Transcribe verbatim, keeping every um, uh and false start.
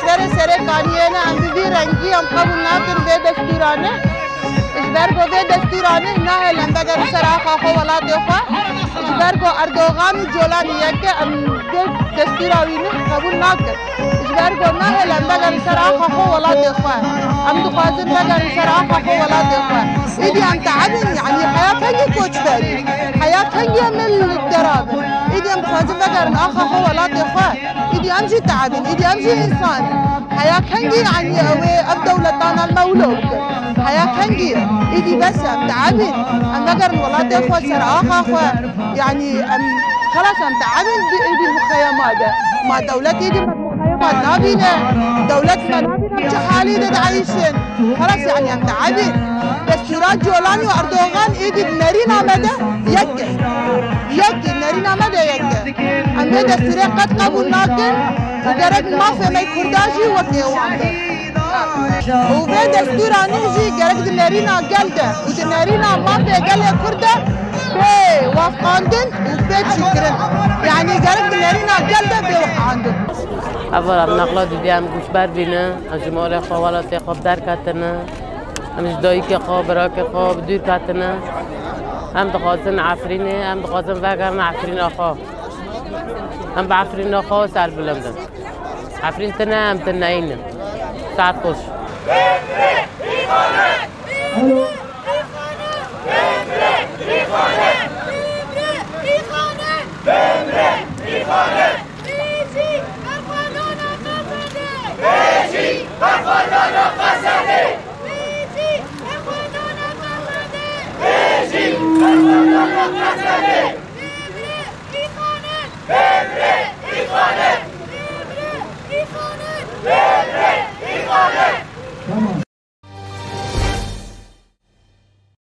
Berê Serêkaniyê ne, em bi vî rengî em qebûl nakin vê destûranê. Ji ber ku vê destûranê nahêlin vegerin ser axa xwe welatê xwe. Ji ber ku Erdogan û Colanî yek e, em vê destûra wî ne qebûl nakin. Ji ber ku nahêlin vegerin ser axa xwe welatê xwe. Em dixwazin vegerin ser axa xwe welatê xwe. Êdî em teebin, yanî heya kengî koçberî. Heya kengî em ê li dera bin. Êdî em dixwazin vegerin axa xwe welatê xwe. Îdî em jî teebin, îdî em jî însan in. Heya kengî, yanî ew ê ev dewletan em mewlo bikin. Heya kengî, îdî bes e, em teebin. Em vegerin welatê xwe, ser axa xwe. Yanî em, xelas em teebin, îdî, îdî muxeyema de. Ma dewlet îdî me muxeyema nabîne. Dewlet me nabîne em çi halî de dieyşin. Xelas, yanî em teebî. Destûra Colanî û Erdogan êdî di nerîna me de yek e. Yek e, nerîna me de yek e. Em vê destûrê qet qebûl nakin û gerek mafê me Kurda jî wekê wan be. Û vê destûra nû jî gerek di nerîna gel de û di nerîna mafê gelê Kurd de bê wafqandin û bê çîkirin. Yanî gerek di nerîna gel de bê wafqandin. Heval em nexla didî em goçber bîne, em ji malê xwe, welatê xwe bi derketine, em ji dayikê xwe, birakê xwe bi dûr ketine. Em dixwazin Efrînê, em dixwazin vegerin Efrîna xwe. Em bi Efrîna xwe serbilind in. Efrîn tine, em tineyî ne. Saet xweş.